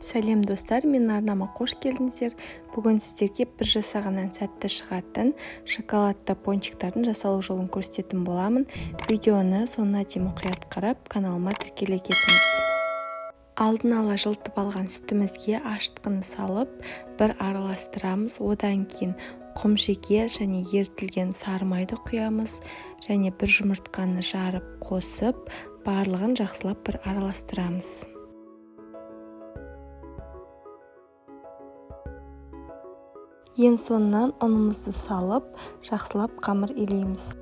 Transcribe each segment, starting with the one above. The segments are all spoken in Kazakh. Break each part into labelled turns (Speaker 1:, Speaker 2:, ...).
Speaker 1: Сәлем, достар! Менің арнама қош келдіңіздер! Бүгін сіздерге бір жасағаннан сәтті шығатын шоколадты пончиктардың жасалу жолын көрсететін боламын. Видеоны соңына дейін мұқият қарап, каналыма тіркеле кетіңіз. Алдын ала жылытып алған сүтімізге ашытқыны салып, бір араластырамыз. Одан кейін құмшекер және ерітілген сары майды құямыз және бір жұмыртқаны жарып қосып, барлығын жақсылап бір араластырамыз. Ең соңынан ұнымызды салып, жақсылап қамыр илейміз.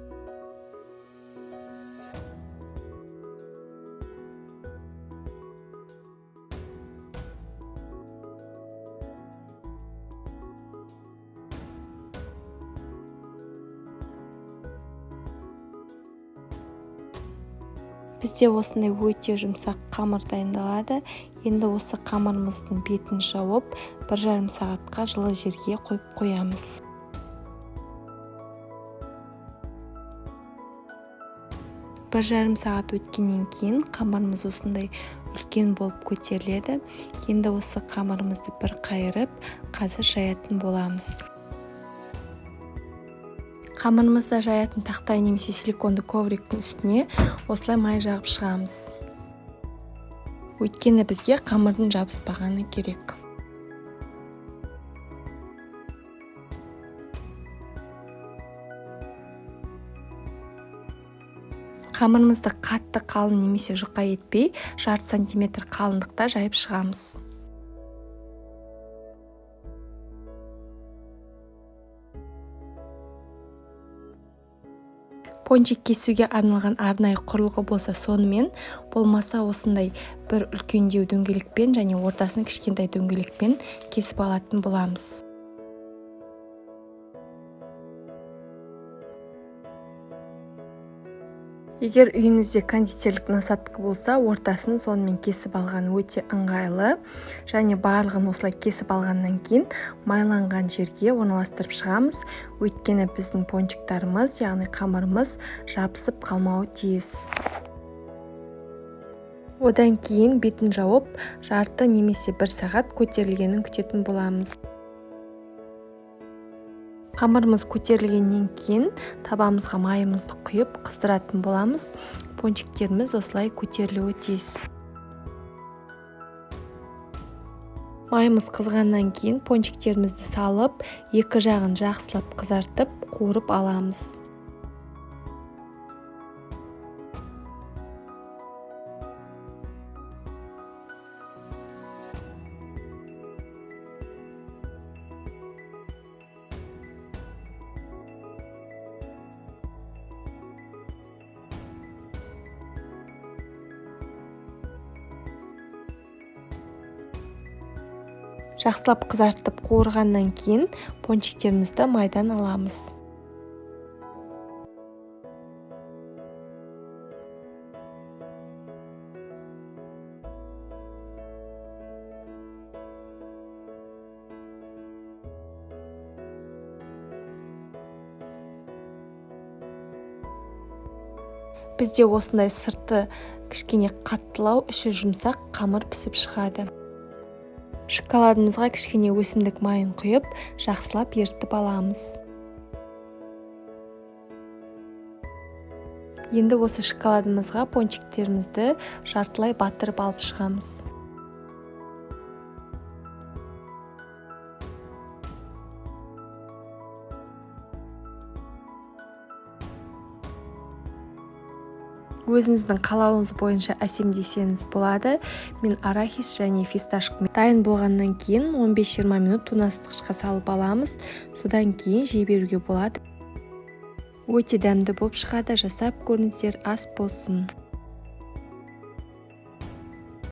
Speaker 1: Бізде осындай өте жұмсақ қамыр дайындалады. Енді осы қамырымыздың бетін жауып, 1,5 сағатқа жылы жерге қойып қоямыз. 1,5 сағат өткеннен кейін қамырымыз осындай үлкен болып көтеріледі. Енді осы қамырымызды бір қайырып, қазір жаятын боламыз. Қамырымызды жаятын тақтай немесе силиконды ковриктің үстіне осылай май жағып шығамыз, өйткені бізге қамырдың жабыспағаны керек. Қамырымызды қатты қалың немесе жұқа етпей, жарты сантиметр қалыңдықта жайып шығамыз. Пончик кесуге арналған арнайы құрылғы болса, сонымен, болмаса осындай бір үлкендеу дөңгелекпен және ортасын кішкентай дөңгелекпен кесіп алатын боламыз. Егер үйіңізде кондитерлік насадка болса, ортасын сонымен кесіп алған өте ыңғайлы. Және барлығын осылай кесіп алғаннан кейін майланған жерге орналастырып шығамыз, өйткені біздің пончиктарымыз, яғни қамырымыз жабысып қалмауы тиіс. Одан кейін бетін жауып, жарты немесе бір сағат көтерілгенін күтетін боламыз. Қамырымыз көтерілгеннен кейін табамызға майымызды құйып, қыздыратын боламыз. Пончиктеріміз осылай көтерілуі тиіс. Майымыз қызғаннан кейін пончиктерімізді салып, екі жағын жақсылап қызартып, қуырып аламыз. Жақсылап қызартып қуырғаннан кейін пончиктерімізді майдан аламыз. Бізде осындай сырты кішкене қаттылау, іші жұмсақ қамыр пісіп шығады. Шоколадымызға кішкене өсімдік майын құйып, жақсылап ерітіп аламыз. Енді осы шоколадымызға пончиктерімізді жартылай батырып алып шығамыз. Өзіңіздің қалауыңыз бойынша әсемдесеңіз болады. Мен арахис және фисташка. Дайын болғаннан кейін 15-20 минут тоңазытқышқа салып аламыз. Содан кейін жей беруге болады. Өте дәмді болып шығады. Жасап көріңіздер, ас болсын.